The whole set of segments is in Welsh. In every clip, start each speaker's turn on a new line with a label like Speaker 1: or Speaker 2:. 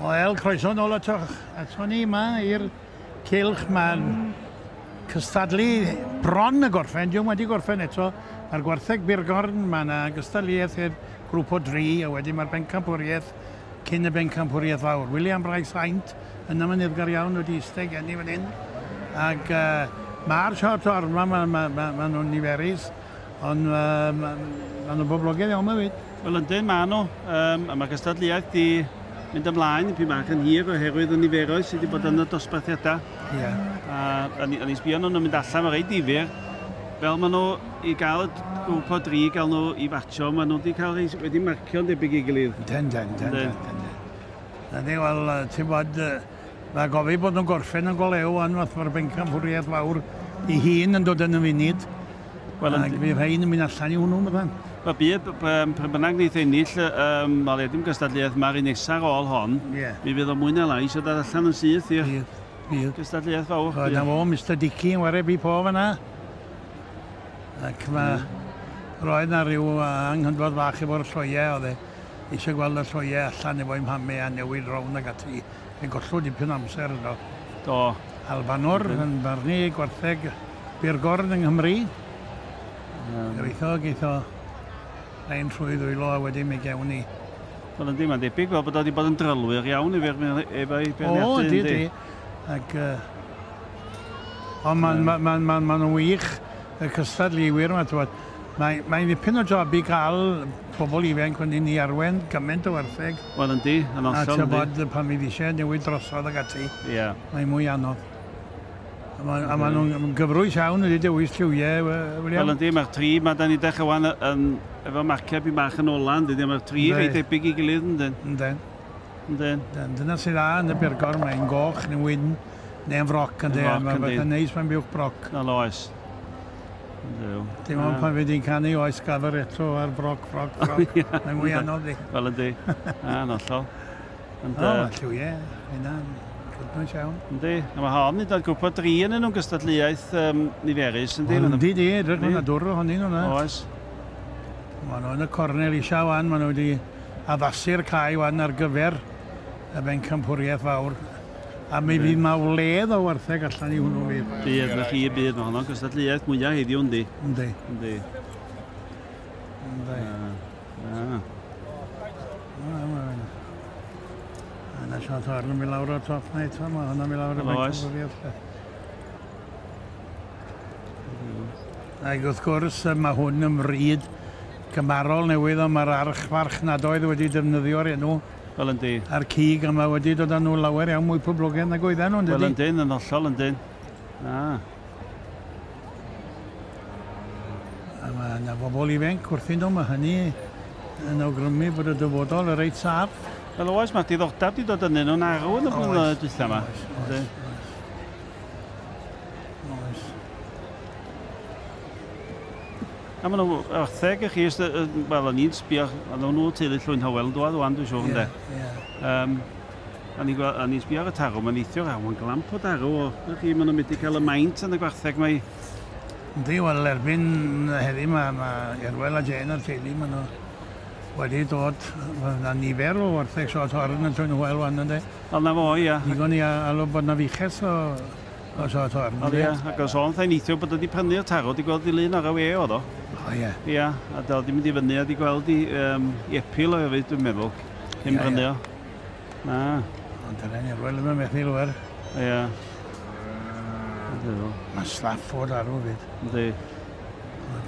Speaker 1: Wel, croeso nôl atoch ato ni yma i'r cylch. Mae'n cystadlu bron y gorffen, diwm wedi gorffen eto. Mae'r gwartheg Byrgorn, mae yna gystadleuaeth i'r grŵp o dri, a wedyn mae'r bencampwriaeth cyn y bencampwriaeth fawr. William Bryce Saint yn amyneddgar iawn wedi eistedd gen i fan hyn. Ac mae'r short horn yma, ma, ma, ma, ma nhw'n niferus, ond ma, ma nhw'n boblogaidd iawn yma fyd.
Speaker 2: Wel yndyn, maen nhw. A mae gystadleuaeth di mynd ymlaen ipyn bach yn hir oherwydd y niferoedd sydd wedi bod yn y dosbarthiadau.
Speaker 1: Ie.
Speaker 2: A o'n i'n sbio nhw'n mynd allan, mae reit difyr. Fel maen nhw i gael y grŵp o dri, gael nhw i fatio, maen nhw wedi cael ei, wedi marcio'n debyg i gilydd.
Speaker 1: Den, den, den, den, den. Yndi, wel, ti'n bod, mae gofyn bod nhw'n gorffen yn golew wan, fath mae'r bencampwriaeth fawr i hun yn dod yn y funud. Wel, ac fydd rhain yn mynd allan i hwnnw, byddan.
Speaker 2: Wel, bydd, pryd bynnag wneith ennill, wel, dim gystadleuaeth mae'r un nesaf ar ôl hon, mi fydd o mwy na lai eisiau dod allan yn syth i'r gystadleuaeth fawr.
Speaker 1: O, na fo, Mr Dickey yn wario bi po fanna. Ac mae, roedd na rhyw anghydfod fach efo'r lloiau, oedd e eisiau gweld y lloiau allan efo'i mhame a newid rown ag ati. Fe gollwyd dipyn o amser yno.
Speaker 2: Do.
Speaker 1: Albanwr yn barnu gwartheg Byrgorn yng Nghymru. Gobeithio geith o rhain trwy ddwylo a wedyn mi gewn ni.
Speaker 2: Wel yndi, mae'n debyg fel bod o wedi bod yn drylwyr iawn efo'i beirniadu.
Speaker 1: O, yndi, yndi. Ac, ond mae'n ma, ma, ma, ma nhw'n wych, y cystadleuwyr yma, ti'n Mae'n mae ddipyn o job i gael pobl ifanc fan hyn i arwen gymaint o wartheg.
Speaker 2: Wel yndi, yn hollol.
Speaker 1: A ti'n bod pan fydd eisiau newid drosodd ac ati.
Speaker 2: Ie.
Speaker 1: Mae'n mwy anodd. A maen nhw'n gyfrwys iawn wedi dewis lliwiau, William.
Speaker 2: Wel yndi, mae'r tri, mae da ni dechrau wan yn, efo marciau bi bach yn ola, yndi, mae'r tri reit debyg i gilydd, yndyn.
Speaker 1: Yndyn.
Speaker 2: Yndyn.
Speaker 1: Dyna sydd dda yn y Byrgorn, mae'n goch neu'n wyn neu'n froc, yndi. Mae'n beth yn neis, mae'n buwch broc.
Speaker 2: Na oes.
Speaker 1: Dim ond pan fydd hi'n canu oes gafr eto ar broc, broc, broc. Mae'n mwy anodd di.
Speaker 2: Wel yndi, a'n hollol.
Speaker 1: O, mae lliwiau, hynna'n cytbwys iawn.
Speaker 2: Yndi, a mae hon yn dod grŵp o dri yn nhw'n gystadleuaeth niferus, yndi?
Speaker 1: Yndi, di, edrych mae'n dwr ohonyn nhw.
Speaker 2: Oes.
Speaker 1: Maen nhw yn y cornel isa wan, maen nhw wedi addasu'r cae wan ar gyfer y bencampwriaeth fawr. A mi fydd ma wledd o wartheg allan i hwnnw fydd.
Speaker 2: Bydd, na chi bydd, mae honno'n gystadleuaeth mwyaf heddiw, yndi?
Speaker 1: Yndi.
Speaker 2: Yndi.
Speaker 1: Yndi. Yna siarad ar yn mynd lawr o'r top na eto, mae hwnna'n mynd lawr y bencampwriaeth. Ac wrth gwrs, mae hwn yn fryd gymarol newydd, ond mae'r archfarchnadoedd wedi defnyddio'r enw.
Speaker 2: Wel yndi.
Speaker 1: A'r cig yma wedi dod â nhw lawer iawn mwy poblogaidd nag oedden nhw,
Speaker 2: yndyn? Wel yndyn, yn hollol yndyn. Na.
Speaker 1: A mae yna bobl ifanc wrthyn nhw, mae hynny yn awgrymu bod y dyfodol yn reit saff.
Speaker 2: Wel oes, mae diddordeb wedi dod ynddyn nhw'n arw yn y blynyddoedd dwytha yma.
Speaker 1: Oes, oes, oes.
Speaker 2: A maen nhw, wartheg i chi, wel, o'n i'n sbio, o'n nhw teulu Llwyn Hywel yn dod wan, dwi'n siŵr, ynddo.
Speaker 1: Ie.
Speaker 2: O'n i'n sbio ar y tarw, mae'n neithiwr arw, mae'n glamp o darw, o, chi, maen nhw'n mynd i cael y maint yn y gwartheg, mae...
Speaker 1: Yndi, wel, erbyn heddi mae Erwel a Jane a'r teulu, maen nhw wedi dod, mae yna nifer o wartheg short horn yn Llwyn Hywel wan, ynddo.
Speaker 2: Wel, na fo, ia.
Speaker 1: Digon i alw bod na fuches o short horn.
Speaker 2: Wel, ia, ac os o'n thai neithiwr bod wedi prynu'r tarw, wedi gweld dilyn ar y we oedd o.
Speaker 1: O, ie.
Speaker 2: Ia, a dal di mynd i fyny a di gweld i epil o hefyd, dwi'n meddwl, cyn brynu o. Na.
Speaker 1: Ond dyna ni, Erwel ddim yn methu lwyr.
Speaker 2: Ia.
Speaker 1: Mae slaff o'r arw fyd.
Speaker 2: Yndi.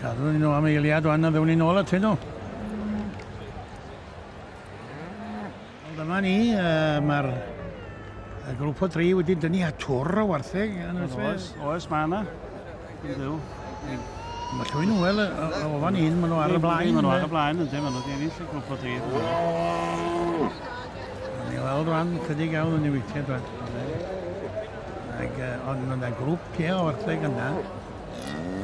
Speaker 1: Cadw ni nhw am eiliad wan a ddewn ni nôl atyn nhw. Wel, dyma ni, mae'r grŵp o dri wedi dynnu a twr o wartheg.
Speaker 2: Oes, oes, mae yna. Yndw.
Speaker 1: Mae Llwyn Hywel o fan hyn, maen nhw ar y blaen.
Speaker 2: Maen nhw ar y blaen, ynddi, maen nhw wedi ennill y grŵp o dri.
Speaker 1: Ni weld rwan, chydig iawn yn newidiad rwan. Ac, ond mae yna grŵp pia o wartheg yna.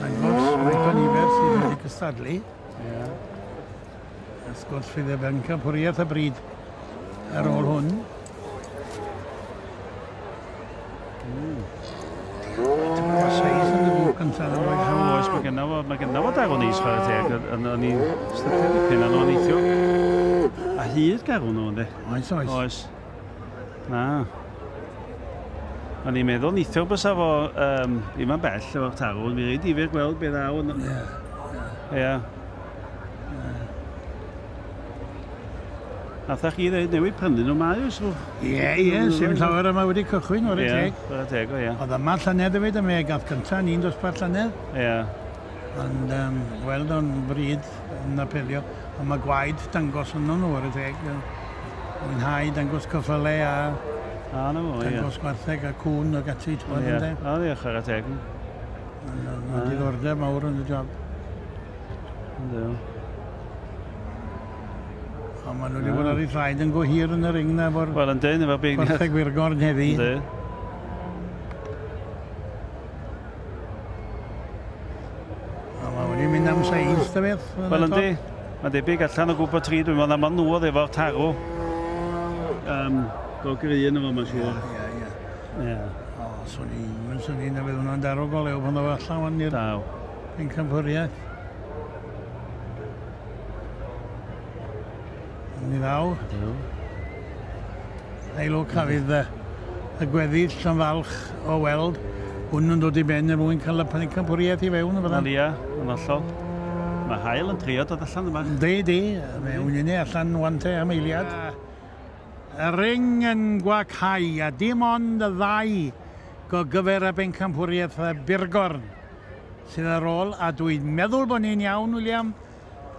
Speaker 1: Dangos faint o nifer sydd wedi cystadlu.
Speaker 2: Ie.
Speaker 1: Wrth gwrs fydd y bencampwriaeth y bryd ar ôl hwn. Mae seis yn y grŵp cyntaf yn oed.
Speaker 2: Oes, mae gynna fo darw neis chwarae teg. O'n i'n stydio dipyn arno neithiwr. A hyd garw nhw, ynddi?
Speaker 1: Oes, oes.
Speaker 2: Oes. Na. O'n i'n meddwl neithiwr bysa fo ddim yn bell efo'r tarw, mi reit difyr gweld be ddaw. Ie. Ie. Natha chi ddweud newid prynu nhw mae oes?
Speaker 1: Ie, ie, sy'n llawer yma wedi cychwyn, o'r teg.
Speaker 2: Ie, o'r teg, o ie.
Speaker 1: Oedd yma llynedd hefyd, a mi gath cyntaf yn un dosbarth llynedd.
Speaker 2: Ie.
Speaker 1: Ond weld o'n bryd yn apelio, ond mae gwaed dangos yno nhw ar y teg. Mwynhau dangos cyffyle a dangos gwartheg a cwn ac ati, ti'n bod
Speaker 2: ynde? Ie, o ie, chwarae teg.
Speaker 1: Mae diddordeb mawr yn y job.
Speaker 2: Ynddo.
Speaker 1: Ond maen nhw wedi bod ar eu thraed yn go hir yn y ring na efo'r
Speaker 2: Wel, yndyn, efo'r big...
Speaker 1: Gwartheg Wirgorn heddi.
Speaker 2: Ynddi.
Speaker 1: A mae wedi mynd am seis, ta beth?
Speaker 2: Wel, yndi. Mae'n debyg allan o gwybod tri, dwi'n meddwl, am nhw oedd efo'r tarw. Go gry yn efo, mae'n siŵr.
Speaker 1: Ie, ie,
Speaker 2: ie.
Speaker 1: O, swn i'n mynd swn i'n fydd hwnna'n darw golew pan ddo allan wan i'r pencampwriaeth. Ni ddaw. Ei lwc a fydd y gweddill yn falch o weld hwn yn dod i ben er mwyn cael y pencampwriaeth i fewn.
Speaker 2: Wel ia, yn hollol. Mae hael yn trio dod allan yma.
Speaker 1: Yndi, di. Mae hwn allan wan te am eiliad. Y ring yn gwacau a dim ond y ddau go gyfer y bencampwriaeth y Burgorn sydd ar ôl, a dwi'n meddwl bod ni'n iawn, William.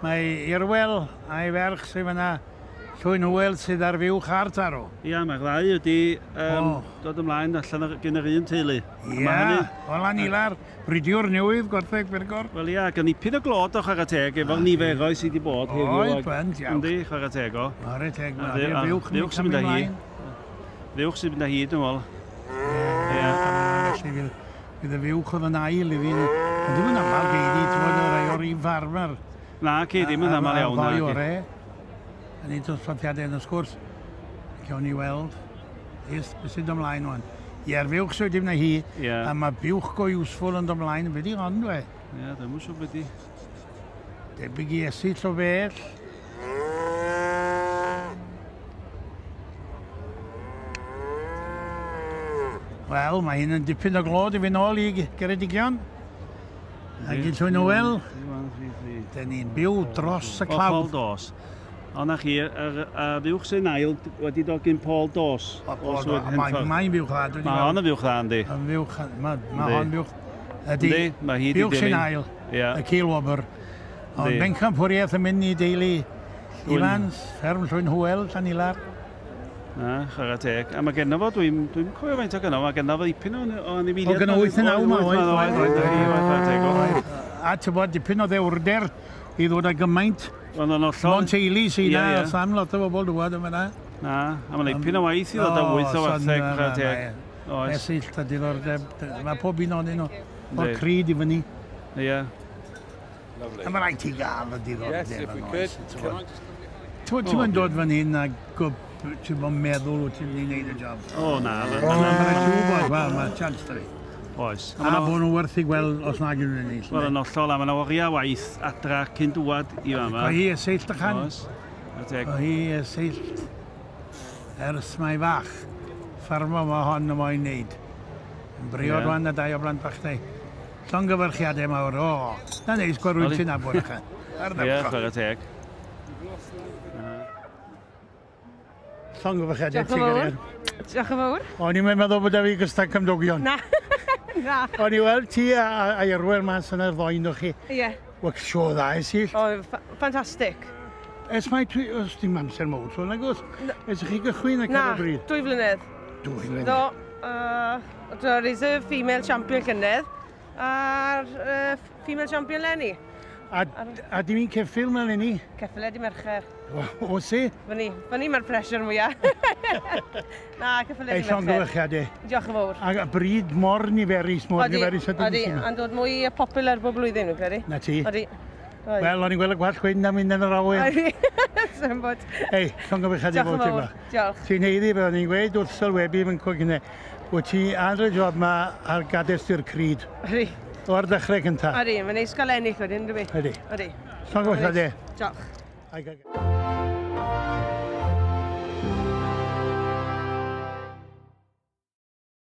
Speaker 1: Mae Irwel a'i ferch sydd fyna, Llwyn Hywel sydd ar fuwch a'r tarw.
Speaker 2: Ia, mae'r ddau wedi dod ymlaen allan gen yr un teulu.
Speaker 1: Ia, o Lanilar, bridiwr newydd, gwartheg Burgorn.
Speaker 2: Wel ia, gan ipyn o glod o chwarae teg efo'r niferoedd sydd wedi bod heddiw.
Speaker 1: Oed, bent, iawn.
Speaker 2: Yndi, chwarae teg o.
Speaker 1: Chwarae teg, mae'r fuwch
Speaker 2: sy'n mynd â hi. Fuwch sy'n mynd â hi, dwi'n meddwl.
Speaker 1: Ie. Felly fydd y fuwch oedd yn ail iddi. Ond ddim yn aml geidi, ti'n bod y rai o'r un farmer.
Speaker 2: Na, ci, ddim yn aml iawn.
Speaker 1: A'r ddoi orau. Yn ei dosbarthiadau yn y sgwrs. Cawn ni weld. Beth sy'n dod ymlaen wan. Ie'r fuwch sydd wedi mynd â hi, a mae buwch go useful yn dod ymlaen. Be di hon, dwe?
Speaker 2: Ie, dwi'm yn siŵr be di.
Speaker 1: Debyg i Esyll o bell. Wel, mae hyn yn dipyn o glod i fynd nôl i Geredigion. Ac i Llwyn Hywel. Dyn ni'n byw dros y clawdd.
Speaker 2: Paul Dawes. O, na chi, y fuwch sy'n ail wedi dod gyn Paul Dawes.
Speaker 1: Mae'n fuwch dda.
Speaker 2: Mae hon yn fuwch dda, yndi.
Speaker 1: Mae hon fuwch... Ydy, fuwch sy'n ail, y Ceilwobr. Ond bencampwriaeth yn mynd i deulu Ifans, fferm Llwyn Hywel, Llanilar.
Speaker 2: Na, chwarae teg. A mae genno fo, dwi'n cofio faint o genno, mae genno fo dipyn o anifeiliaid.
Speaker 1: O, genno 8 yn 9 ma,
Speaker 2: oedd. Oedd,
Speaker 1: A ti'n bod, dipyn o ddewrder i ddod â gymaint. Mon teulu sy'n na, sam lot o bobl dŵad yma na.
Speaker 2: Na, a mae'n dipyn o waith i ddod â 8 o wartheg, chwarae teg.
Speaker 1: Oes. Esyllt a diddordeb, mae pob un ohonyn nhw o'r cryd i fyny.
Speaker 2: Ie.
Speaker 1: A mae rhaid ti gael y diddordeb yn oes. Ti'n mynd dod fan hyn a ti'n bod meddwl wyt ti'n mynd i wneud y job.
Speaker 2: O, na.
Speaker 1: Mae'n rhaid ti wybod, wel, mae chance da fi.
Speaker 2: Oes.
Speaker 1: A bod nhw'n werth i gweld os nag yw'n ennill.
Speaker 2: Wel, yn hollol, a mae'n oriau waith adra cyn dŵad i fama.
Speaker 1: O hi esyllt y chan.
Speaker 2: Oes.
Speaker 1: O hi esyllt ers mae fach. Ffarmo mae hon y moyn wneud. Yn briod wan a dau o blant bach dau. Llongyfarchiadau mawr. O, na neis gweld rwy'n ti'n nabod ychan.
Speaker 2: Ie, chwarae teg.
Speaker 1: Llongyfarchiadau ti, Gerian.
Speaker 3: Diolch yn fawr.
Speaker 1: O'n i'n meddwl bod fi gystal cymdogion.
Speaker 3: Na. Na.
Speaker 1: O'n i weld ti a Irwel mas yn yr ddoen o'ch chi.
Speaker 3: Ie.
Speaker 1: Wel, sio dda Esyllt.
Speaker 3: O, ffantastig.
Speaker 1: Ers mae, os dim amser mawr, so nag oes? Ers i chi gychwyn ac ar y bryd?
Speaker 3: Na, 2 flynedd.
Speaker 1: 2 flynedd?
Speaker 3: Do, do Reserve Female Champion llynedd a'r Female Champion leni.
Speaker 1: A dim un ceffyl mewn eleni?
Speaker 3: Ceffyl di Mercher.
Speaker 1: O, si?
Speaker 3: Fyny, fyny mae'r pressure mwyaf. Na, ceffyl di Mercher.
Speaker 1: Ei, llongyfarchiadau.
Speaker 3: Diolch yn fawr.
Speaker 1: A bryd mor niferus, mor niferus.
Speaker 3: Odi, a'n dod mwy popular bob blwyddyn, fi'n credu.
Speaker 1: Na ti.
Speaker 3: Odi.
Speaker 1: Wel, o'n i'n gweld y gwallt chwyn am mynd yn yr awyr.
Speaker 3: Odi, sy'n bod.
Speaker 1: Ei, llongyfarchiadau fawr ti yma.
Speaker 3: Diolch.
Speaker 1: Ti'n heiddi, fel o'n i'n gweud wrth sylwebu fy nghwg wyt ti ar y job ma ar gadest i'r cryd.
Speaker 3: Odi.
Speaker 1: O'r dechrau cyntaf.
Speaker 3: Odi, mae'n neis gael ennill wedyn, dwi.
Speaker 1: Ydy.
Speaker 3: Odi.
Speaker 1: Llongyfarchiadau.
Speaker 3: Diolch.
Speaker 1: Ag.